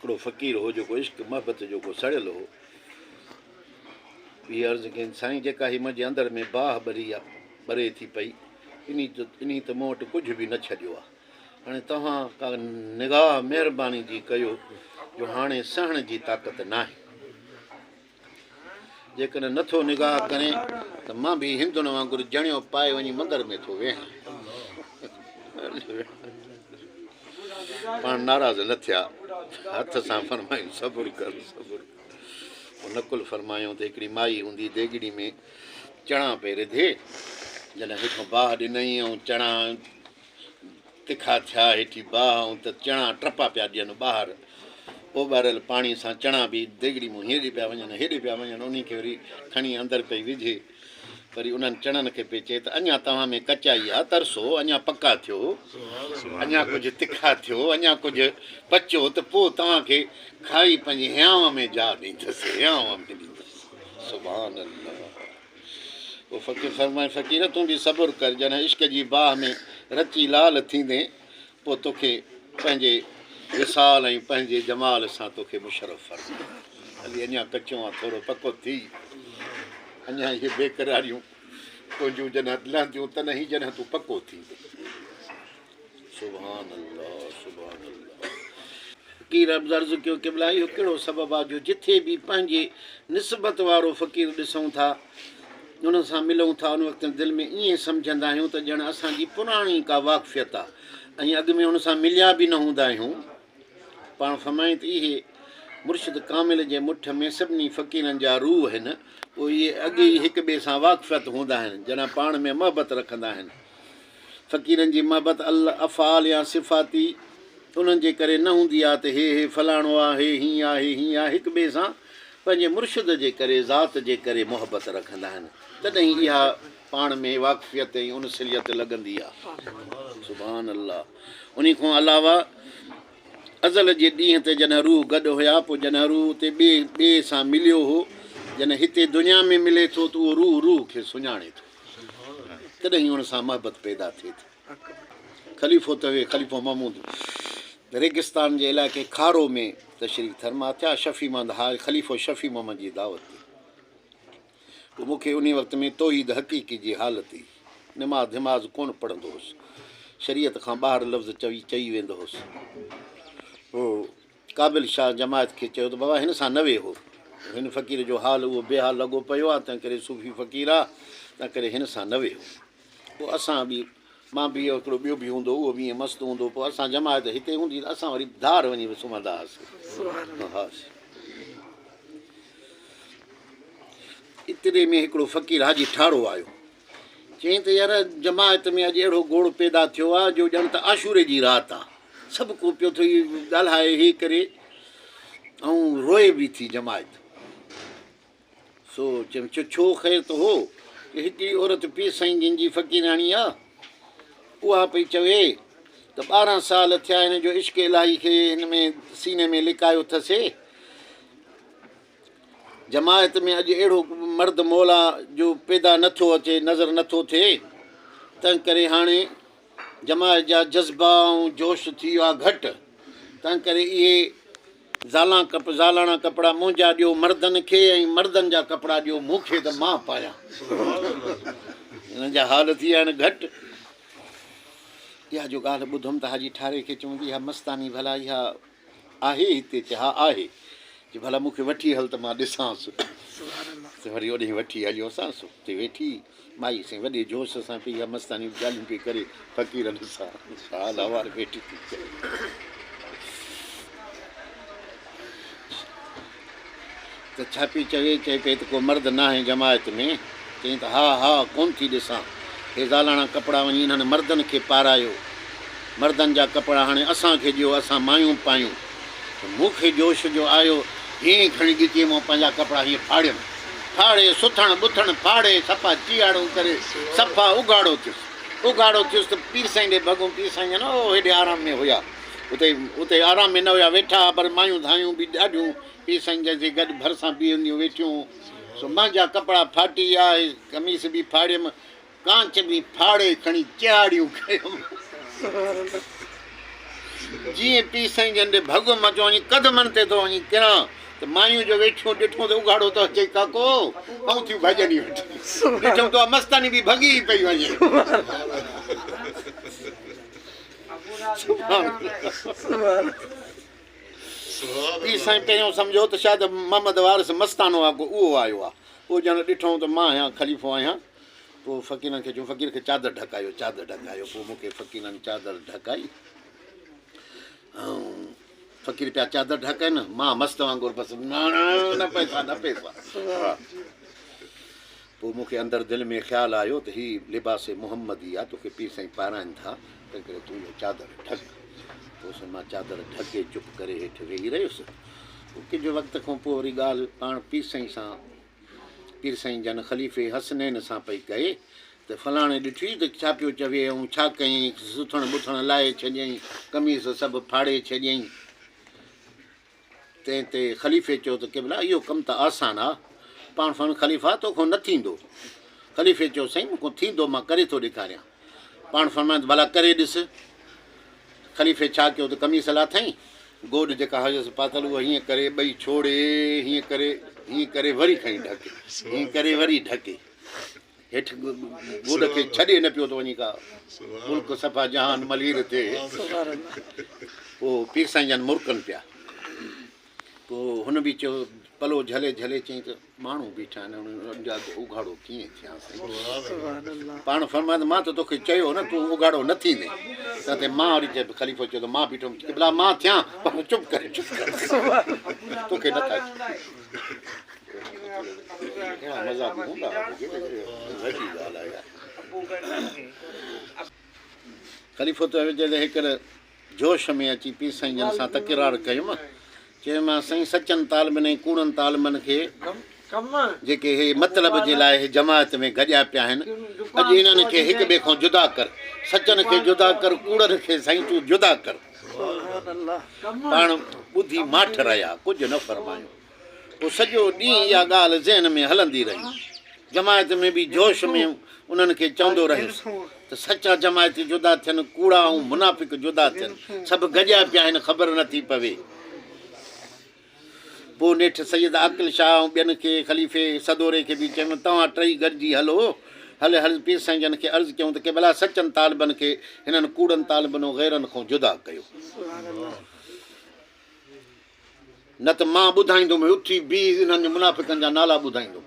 هڪڙو فقير هو جيڪو عشق محبت جو ڪو سڙيل هو. اهي عرض ڪين، سائين جيڪا هي منهنجي اندر ۾ باهه ٻري آ، ٻري ٿي پئي، انهي ته انهي ته مون وٽ ڪجهه به نه ڇڏيو آ. هاڻي توهان ڪا نگاهه مهرباني جي ڪيو جو هاڻي سهڻ جي طاقت ناهي. جيڪڏهن نه ٿو نگاهه ڪرين ته مان به هندن وانگر جڻيو پائي وڃي مندر ۾ ٿو ويهان. پاڻ ناراض نه ٿيا، هٿ سان فرمايون صبر ڪر صبر ڪر. پوء نقل فرمايائون ته هڪڙي مائي هوندي ديڳڙي ۾ چڻا پئي رڌي، جڏهن هيٺون باهه ڏنائين ۽ چڻا تکا ٿيا هيٺي باهه ۽ ته چڻا ٽپا پيا ڏين ٻاهر اوٻاريل پاڻي سان چڻا به ديڳڙي مون هيڏي پيا وڃن هيڏي پيا وڃن انهي کي وري کڻي اندر پئي وجهي وري انهن چڻن کي پئي چئي ته اڃا توهان ۾ ڪچائي آ ترسو اڃا پڪا ٿيو اڃا ڪجهه تکا ٿيو اڃا ڪجهه پچو ته پوء توهان کي کائي پنهنجي هيانء ۾ جاء ڏيندس هيانء ۾ ڏيندس سبحان الله. پوء فقير فرمايو، فقير تون به صبر ڪر، جڏهن عشق جي باهه ۾ رچي لال ٿيندين، پوء توکي پنهنجي وصال ۽ پنهنجي جمال سان توکي مشرف فرمائيندس. هلي اڃا ڪچو آن، ٿورو پڪو ٿي، اڃا اهي بيقراريون تنهنجون جڏهن لهنديون، تڏهن ئي جڏهن تون پڪو ٿيندين. سبحان الله سبحان الله. فقير عرض ڪيو، قبلا اهو ڪهڙو سبب آ جو جٿي به پنهنجي نسبت وارو فقير ڏسون ٿا ان سان ملون ٿا ان وقت دل ۾ ائين سمجهندا آهيون ته ڄڻ اسان جي پراڻي ڪا واقفيت آ ۽ اڳ ۾ ان سان مليا به نه هوندا آهيون. پاڻ فرمايائين ته اهي مرشد ڪامل جي مٺ ۾ سڀني فقيرن جا روح آهن پوء اهي اڳي ئي هڪ ٻئي سان واقفيت هوندا آهن جڏهن پاڻ ۾ محبت رکندا آهن. فقيرن جي محبت افعال يا صفاتي انهن جي ڪري نه هوندي آ ته هي هي فلاڻو آ هي هيئن آ هي هيئن آ هڪ ٻئي سان پنهنجي مرشد جي ڪري ذات جي ڪري محبت رکندا آهن تڏهن اها پاڻ ۾ واقفيت ۽ انسليت لڳندي آ سبحان الله انهي کان علاوه ازل جي ڏينهن تي جڏهن روح گڏ هيا پوء جڏهن روح اتي ٻئي ٻئي سان مليو هو جڏهن هتي دنيا ۾ ملي ٿو ته اهو روح روح کي سڃاڻي ٿو. تڏهن ئي ان سان محبت پيدا ٿئي ٿي. خليفو توي خليفو محمود ريگستان جي علائقي کارو ۾ تشريف فرما ٿيا. شفيع محمد حاج خليفو شفيع محمد جي دعوت تي. پوء مون کي انهي وقت ۾ توحيد حقيقي جي حالت هئي. نماز ڌماز ڪونه پڙهندو هوس. شريعت کان ٻاهر لفظ چوي چئي ويندو هوس. پوء قابل شاهه جماعت کي چيو ته بابا هن سان نه ويهو، هن فقير جو حال اهو بي حال لڳو پيو آهي، تنهن ڪري صوفي فقير آهي، تنهن ڪري هن سان نه ويهو. پوء اسان به، مان به هڪڙو ٻيو به هوندو هو، اهو به ائين مست هوندو هو، پوء اسان جماعت هتي هوندي ته اسان وري ڌار وڃي سمهندا هئاسين. ايتري ۾ هڪڙو فقير حاجي ٺاڙهو آيو. چيائين ته يار جماعت ۾ اڄ اهڙو گوڙ پيدا ٿيو آ جو ڄڻ ته عاشوري جي رات آ. سڀ ڪو پيو ٿو ڳالهائي هي ڪري ۽ روئي به ٿي جماعت. سو چيم ڇو ڇو خير ته هو ته هڪڙي عورت پير سائين جن جي فقيراڻي آ اها پئي چوي ته 12 سال ٿيا هن جو عشق الاهي کي هن ۾ سيني ۾ لڪايو اٿسي. جماعت ۾ اڄ اهڙو مرد مولا جو پيدا نه ٿو اچي، نظر نه ٿو ٿئي، تنهن ڪري هاڻي جماعت جا جذبا ۽ جوش ٿي ويا گهٽ، تنهن ڪري اهي زالان ڪپ زالاڻا ڪپڙا منهنجا ڏيو مردن کي ۽ مردن جا ڪپڙا ڏيو مون کي ته مان پايان. هنن جا حال ٿي ويا آهن گهٽ. اها جو ڳالهه ٻڌم ته حاجي ٺاري کي چيم ته اها مستاني ڀلا اها آهي هتي؟ چي ها آهي. چي ڀلا مون کي وٺي هل ته مان ڏسانس. ته وري اوڏانهن وٺي هليوسانس. اتي ويٺي مائي سائين وڏي جوش سان پئي اها مستاني ڳالهيون پئي ڪري فقيرن سان حال احوال ويٺي ٿي ڪري. ته ڇا پئي چوي؟ چئي پئي ته ڪو مرد ناهي جماعت ۾. چيائين ته ها ها ڪونه ٿي ڏسان. هي زالاڻا ڪپڙا وڃي انهن مردن کي پارايو. مردن جا ڪپڙا هاڻي اسان کي ڏيو، اسان مايون پايون. ته مون کي جوش جو آيو، هيئن کڻي ڳچيء مان پنهنجا ڪپڙا هيئن ڦاڙيم. ڦاڙي، سٿڻ ٻٿڻ ڦاڙي، صفا چيهاڙون ڪري، صفا اگهاڙو ٿيس. اگهاڙو ٿيس ته پير سائين ڏي ڀڳم، پير سائين جن او هيڏي آرام ۾ هيا. اتي اتي آرام ۾ نه هيا، ويٺا ها، پر مايون ڌايون به ڏاڍيون پير سائين جن جي گڏ ڀرسان بيهنديون ويٺيون. سو منهنجا ڪپڙا ڦاٽي ويا، قميص به ڦاڙيم، ڪانچ به ڦاڙي کڻي چهاڙيون ڪيم. جيئن پير سائين جن ڏي ڀڳم، مان چوان وڃي قدمن تي ٿو وڃي ڪران ته مايون جو ويٺيون ڏٺو ته اگهاڙو ٿو اچي ڪاڪو ائون ٿيون ڀڄن ئي وٺي. ڏٺم ته اها مستاني به ڀڳي ئي پئي وڃي. سبحان الله. پير سائين پهريون سمجهيو ته شايد محمد وارث مستانو آ ڪو اهو آيو آ. پوء ڄڻ ڏٺائون ته مان آهيان خليفو آهيان. پوء فقيرن کي چيو فقير کي چادر ڍڪايو چادر ڍڪايو. پوء مون کي فقيرن چادر ڍڪائي ۽ فقير پيا چادر ڍڪائن مان مست وانگر بس نه پئسا نه پئسا. پوء مون کي اندر دل ۾ خيال آيو ته هي لباس محمدي آ توکي پير سائين پارائن ٿا تنهنڪري تون اهو چادر ڍڪ. پوء سائين مان چادر ڍڪي چپ ڪري هيٺ ويهي رهيس. پوء ڪجهه وقت کان پوء وري ڳالهه پاڻ پير سائين سان پير سائين جن خليفي حسنين سان پئي ڪئي ته فلاڻي ڏٺي ته ڇا پيو چوي ۽ ڇا ڪيائين سٿڻ ٻٿڻ لاهي ڇڏيائين قميص سڀ ڦاڙي ڇڏيائين. تنهن تي خليفي چيو ته قبلا اهو ڪم ته آسان آ. پاڻ فرمايو خليفا توکان نه ٿيندو. خليفي چيو سائين مون کان ٿيندو مان ڪري ٿو ڏيکاريان. پاڻ فرمايو ته ڀلا ڪري ڏس. خليفي ڇا ڪيو ته قميص لاٿائين، گوڏ جيڪا هيس پاتل اها هيئن ڪري ٻئي ڇوڙي هيئن ڪري هيئن ڪري وري کڻي ڍڪي هيئن ڪري وري ڍڪي. هيٺ گوڏ کي ڇڏي نه پيو ته وڃي ڪا ملڪ صفا جهان ملير ٿئي. پوء پير سائين جن مرڪن پيا. پوء هن به چيو پلو جهلي جهلي چيائين ته ماڻهو بيٺا آهن انهن جا اڳ اگهاڙو ڪيئن ٿيان سائين. پاڻ فرمايو ته مان ته توکي چيو نه تون اگهاڙو نه ٿيندين. تنهن تي مان وري چيو خليفو چيو ته مان بيٺو هوم قبلا مان ٿيان پاڻ چپ ڪري چپ ڪري توکي نٿا چئون. اهڙا مزا به هوندا هئا وڏي ڳالهه آهي يار. خليفو ته جڏهن هيڪر جوش ۾ اچي پير سائين جن سان تڪرار ڪيم، چيومانس سائين سچن طالبن ۽ ڪوڙن طالبن کي جيڪي هي مطلب جي لاء هي جماعت ۾ گڏيا پيا آهن، اڄ انهن کي هڪ ٻئي کان جدا ڪر، سچن کي جدا ڪر، ڪوڙن کي سائين تون جدا ڪر. پاڻ ٻڌي ماٺ رهيا، ڪجهه نه فرمايو. پوء سڄو ڏينهن اها ڳالهه ذهن ۾ هلندي رهي. جماعت ۾ به جوش ۾ انهن کي چوندو رهيس ته سچا جماعتي جدا ٿين، ڪوڙا ۽ منافق جدا ٿين، سڀ گڏيا پيا آهن خبر نه ٿي پوي. پوء نيٺ سيد عاقل شاهه ۽ ٻين کي خليفي سدوري کي به چيم توهان ٽئي گڏجي هلو. هل هل پير سائين جن کي عرض ڪيائون ته قبلا سچن طالبن کي هنن ڪوڙن طالبن ۽ غيرن کان جدا ڪيو. نه ته مان ٻڌائيندم، اٿي بيهه انهن منافقن جا نالا ٻڌائيندم،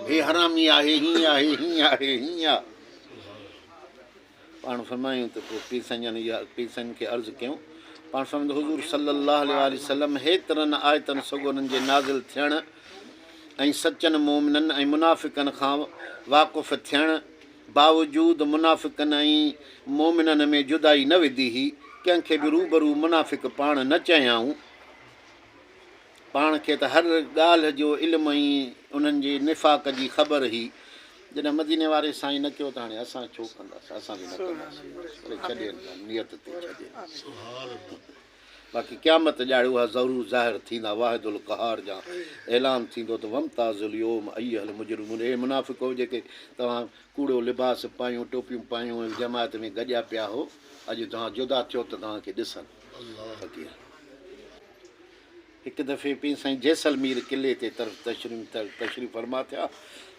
هي حرامي آهي، هيئن آهي، هيئن آهي، هيئن آهي. پاڻ فرمايائون ته پوء پير سائين جن اها پير سائين کي عرض ڪيائون، پاڻ فرمايائون ته حضور صلّي الله عليه واٰله وسلّم هيترن آيتن سڳورن جي نازل ٿيڻ ۽ سچن مؤمنن ۽ منافقن کان واقف ٿيڻ باوجود منافقن ۽ مؤمنن ۾ جدائي نه وڌي هئي، ڪنهن کي به روبرو منافق پاڻ نه چيائون. پاڻ کي ته هر ڳالهه جو علم ۽ انهن جي نفاق جي خبر هئي. جڏهن مديني واري سائين نه ڪيو ته هاڻي اسان ڇو ڪنداسين، اسان به نه ڪنداسين. ڪري ڇڏين، نيت تي ڇڏين. باقي قيامت ڄاڙي اها ضرور ظاهر ٿيندا، واحد القهار جا اعلان ٿيندو ته وامتازوا اليوم ايها المجرمون اي منافقو جيڪي توهان ڪوڙو لباس پايون ٽوپيون پايون ۽ جماعت ۾ گڏيا پيا هو اڄ توهان جدا ٿيو ته توهان کي ڏسن فقير. هڪ دفعي پير سائين جيسلمير قلعي تي طرف تشريف فرما ٿيا.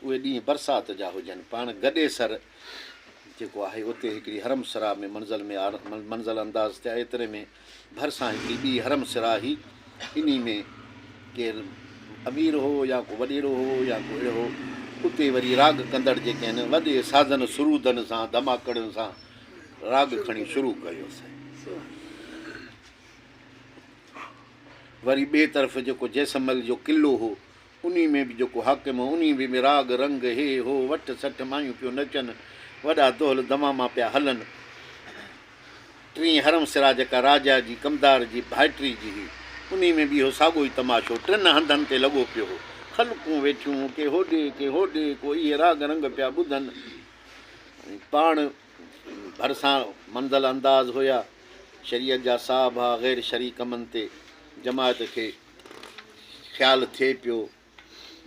اهي ڏينهن برسات جا هجن. پاڻ گڏيسر جيڪو آهي اتي هڪڙي حرم سراء ۾ منزل ۾ منزل انداز ٿيا. ايتري ۾ ڀرسان هڪڙي ٻي حرم سراء هئي. انهي ۾ ڪير امير هو يا ڪو وڏيرو هو يا ڪو اهڙو هو. اتي وري راڳ ڪندڙ جيڪي آهن وڏي سازن سرودن سان ڌماڪڙين سان راڳ کڻي شروع ڪيو. وري ٻئي طرف جيڪو جيسمل جو قلعو هو، انهي ۾ به جيڪو حاڪم هو، انهي ۾ به راڳ رنگ، هي هو، وٺ سٺ مايون پيون نچن، وڏا دهل دماما پيا هلن. ٽين حرم سرا جيڪا راجا جي ڪمدار جي ڀائٽي جي هئي، انهي ۾ به اهو ساڳو ئي تماشو ٽن هنڌن تي لڳو پيو هو. خلقون ويٺيون، ڪي هوڏي، ڪي هوڏي، ڪو اهي راڳ رنگ پيا ٻڌن ۽ پاڻ ڀرسان منزل انداز هيا. شريعت جا صاحب ها غير شرعي ڪمن تي جماعت کي خيال ٿئي پيو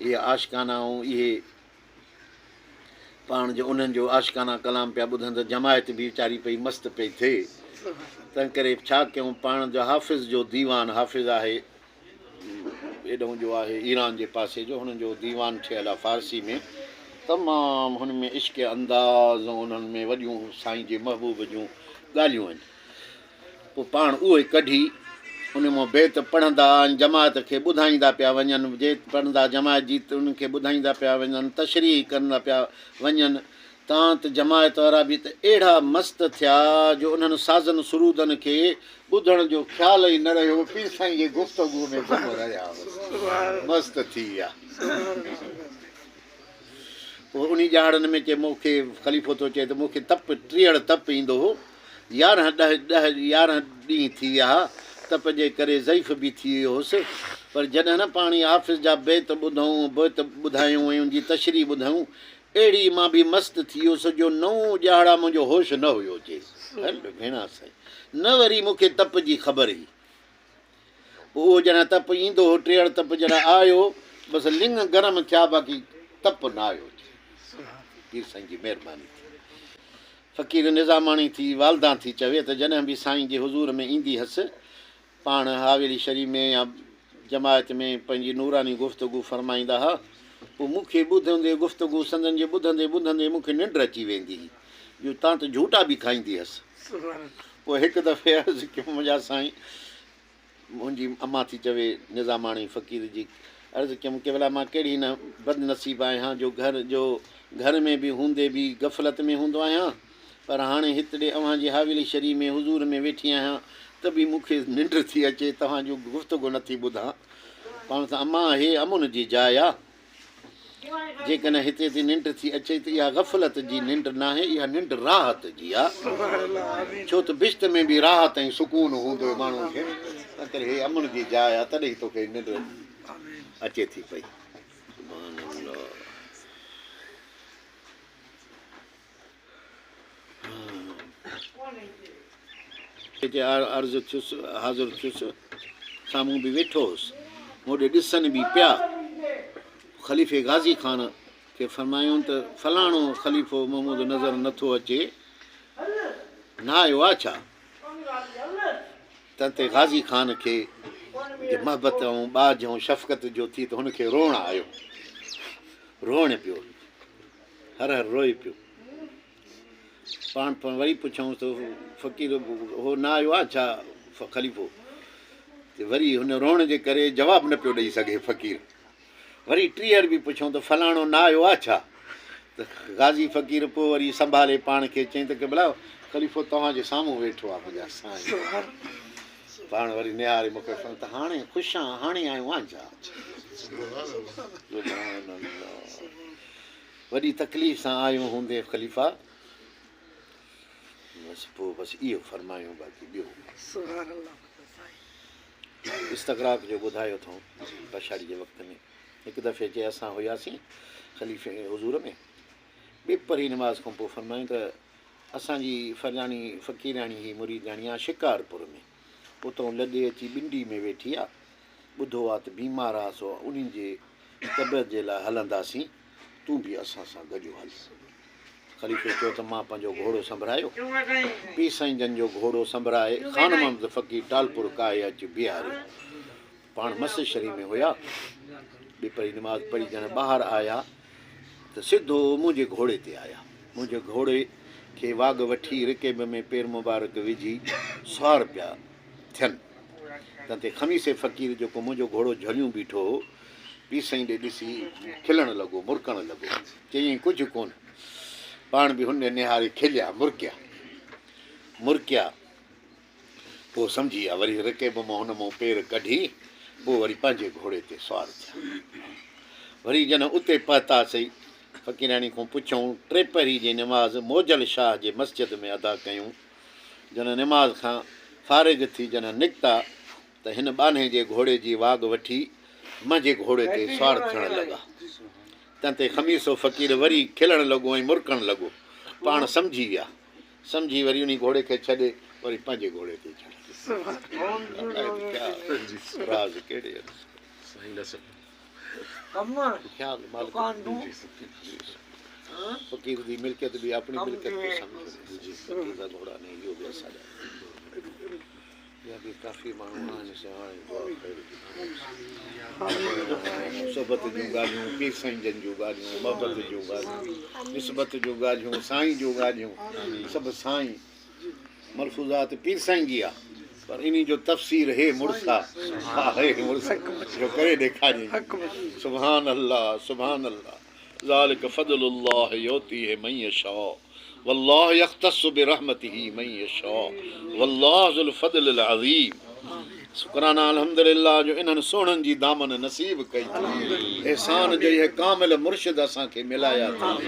اهي عاشقانا ۽ اهي پاڻ جو انهن جو عاشقانا ڪلام پيا ٻڌن ته جماعت به ويچاري پئي مست پئي ٿئي. تنهن ڪري ڇا ڪيون پاڻ جو حافظ جو ديوان حافظ آهي ايڏهون جو آهي ايران جي پاسي جو هنن جو ديوان ٺهيل آهي فارسي ۾ تمام هن ۾ عشق انداز ۽ انهن ۾ وڏيون سائين جي محبوب جون ڳالهيون آهن. پوء پاڻ اهي ڪڍي ان مان بيت پڙهندا ۽ جماعت کي ٻڌائيندا پيا وڃن، بيت پڙهندا جماعت جي انهن کي ٻڌائيندا پيا وڃن، تشريح ڪندا پيا وڃن، تان ته جماعت وارا به ته اهڙا مست ٿيا جو انهن سازن سرودن کي ٻڌڻ جو خيال ئي نه رهيو، پير سائين جي گفتگو ۾ گم رهيا بس مست ٿي ويا. پوء انهي ڄاڙن ۾ چي مون کي خليفو ٿو چئي ته مون کي تپ ٽيهڙ تپ ايندو هو، يارهن ڏهه ڏهه يارهن ڏينهن ٿي ويا ها، تپ جي ڪري ضعيف به ٿي ويو هوس، پر جڏهن نه پاڻي حافظ جا بيت ٻڌئون بيت ٻڌايائون ۽ ان جي تشريح ٻڌائون، اهڙي مان به مست ٿي ويس جو نو ڄاڙا منهنجو هوش نه هيو چي هل ڀيڻا سائين نه وري مون کي تپ جي خبر هئي. پوء اهو جڏهن تپ ايندو هو، ٽيئڙ تپ جڏهن آيو، بس لڱ گرم ٿيا باقي تپ نه آيو. پير سائين جي مهرباني ٿي. فقير نظاماڻي ٿي والدان ٿي چوي ته جڏهن به سائين جي حضور ۾ ايندي هيس، پاڻ حاويلي شريف ۾ يا جماعت ۾ پنهنجي نوراني گفتگو فرمائيندا ها، پوء مون کي ٻڌندي گفتگو سندن جي ٻڌندي ٻڌندي مون کي ننڊ اچي ويندي هئي، جو تان ته جهوٽا به کائيندي هيس. پوء هڪ دفعي عرض ڪيم، منهنجا سائين! منهنجي امان ٿي چوي، نظاماڻي فقير جي عرض ڪيم، قبلا مان ڪهڙي نه بدنصيب آهيان جو گهر جو گهر ۾ به هوندي به غفلت ۾ هوندو آهيان، پر هاڻي هتڙي اوهان جي حاويلي شريف ۾ حضور ۾ ويٺي آهيان ته به مون کي ننڊ ٿي اچي، توهان جون گفتگو نٿي ٻڌان. پاڻ ته امان هي امن جي جاء آ. جيڪڏهن هتي ٿي ننڊ ٿي اچئي ته اها غفلت جي ننڊ ناهي، اها ننڊ راحت جي آ. ڇو ته بهشت ۾ به راحت ۽ سڪون هوندو ماڻهوء کي، تنهنڪري هي امن جي جاء آ، تڏهن توکي ننڊ اچي ٿي پئي. سبحان الله. هتي عرض ٿيس، حاضر ٿيس، سامهون به ويٺو هوس، مون ڏي ڏسن به پيا. خليفي غازي خان کي فرمايائون ته فلاڻو خليفو محمود نظر نه ٿو اچي، نه آيو آ ڇا؟ تنهن تي غازي خان کي جي محبت ۽ ٻاجهه ۽ شفقت جو ٿي ته هن کي روئڻ آيو، روئڻ پيو. هر هر روئي پيو. پاڻ وري پڇيائونس ته فقير هو نه آيو آهي ڇا خليفو؟ ته وري هن روئڻ جي ڪري جواب نه پيو ڏئي سگهي فقير. وري ٽيهر به پڇيائون ته فلاڻو نه آيو آهي ڇا؟ ته غازي فقير پوء وري سنڀالي پاڻ کي چيائين ته قبلا خليفو توهان جي سامهون ويٺو آهي منهنجا سائين. پاڻ وري نهاري مون کي فرمايو ته هاڻي خوش آن هاڻي آيو آهين ڇا؟ سبحان الله. وڏي تڪليف سان آيو هوندين خليفا. بس پوء بس اهو فرمايو باقي ٻيو. سبحان الله سائين. استغراق جو ٻڌايو اٿئون پڇاڙي جي وقت ۾ هڪ دفعي چي اسان هياسين خليفي حضور ۾ ٻي پري نماز کان پوء فرمايو ته اسان جي فرجاڻي فقيرياڻي هي مريدياڻي آ شڪارپور ۾ اتئون لڏي اچي ٻنڊي ۾ ويٺي آ ٻڌو آ ته بيمار آ سو انهي جي طبيعت جي لاء هلنداسين تون به اسان سان گڏيو هل. خليفي چيو ته مان پنهنجو گهوڙو سنڀرايو. پير سائين جن جو گهوڙو سنڀرائي خان محمد فقير ٽالپور ڪاهي اچ بيهاريو. پاڻ مسجد شريف ۾ هيا. ٻپهري نماز پڙهي جڏهن ٻاهر آيا ته سڌو منهنجي گهوڙي تي آيا. منهنجي گهوڙي کي واڳ وٺي رڪيب ۾ پير مبارڪ وجهي سوار پيا ٿين. تنهن تي خميسي فقير جيڪو منهنجو گهوڙو جهليون بيٺو هو، پير سائين ڏي ڏسي کلڻ لڳو، مرڪڻ لڳو. چيائين ڪجهه ڪونه. پاڻ به هن ڏي نهاري کليا، مرڪيا. مرڪيا. پوء سمجهي ويا. وري رڪيب مان هن مان پير ڪڍي، پوء وري پنهنجي گهوڙي تي سوار ٿيا. وري جڏهن اتي پهتاسين، فقيراڻي کان پڇيائون، ٽيپهري جي نماز موجل شاهه جي مسجد ۾ ادا ڪيون. جڏهن نماز کان فارغ ٿي جڏهن نڪتا ته هن ٻانهي جي گهوڙي جي واڳ وٺي منهنجي گهوڙي تي سوار ٿيڻ لڳا. تنهن تي خميسو فقير وري کلڻ لڳو ۽ مرڪڻ لڳو. پاڻ سمجهي ويا. سمجهي وري انهي گهوڙي کي ڇڏي وري پنهنجي گهوڙي تي چڙهيا. راز ڪهڙي خيال مالڪ فقير جي ملڪيت به اپني ملڪيت ٿو سمجهي. فقير جا گهوڙا ني اهو به اسان جا. ٻيا به ڪافي ماڻهو آهن سي هاڻي دعا خير جي. صحبت جون ڳالهيون، پير سائين جن جون ڳالهيون، محبت جون ڳالهيون، نسبت جون ڳالهيون، سائين جون ڳالهيون، سڀ سائين ملفوظات پير سائين جي آ پر انهي جو تفسير هي مڙس آ، ها هي مڙس جو ڪري ڏيکاريائين. سبحان الله سبحان الله ذلڪ فضل الله يؤتيه من يشاء والله يختص برحمته من يشاء والله ذو الفضل العظيم شڪرانا الحمدلله جو انهن سهڻن جي دامن نصيب ڪئي احسان جو اهي ڪامل مرشد اسان کي ملايا اٿئي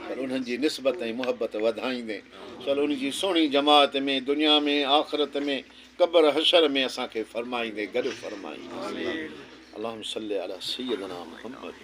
پر انهن جي نسبت ۽ محبت وڌائيندين شل ان جي سهڻي جماعت ۾ دنيا ۾ آخرت ۾ قبر حشر ۾ اسان کي فرمائيندين گڏ فرمائيندين اللهم صل علي سيدنا محمد.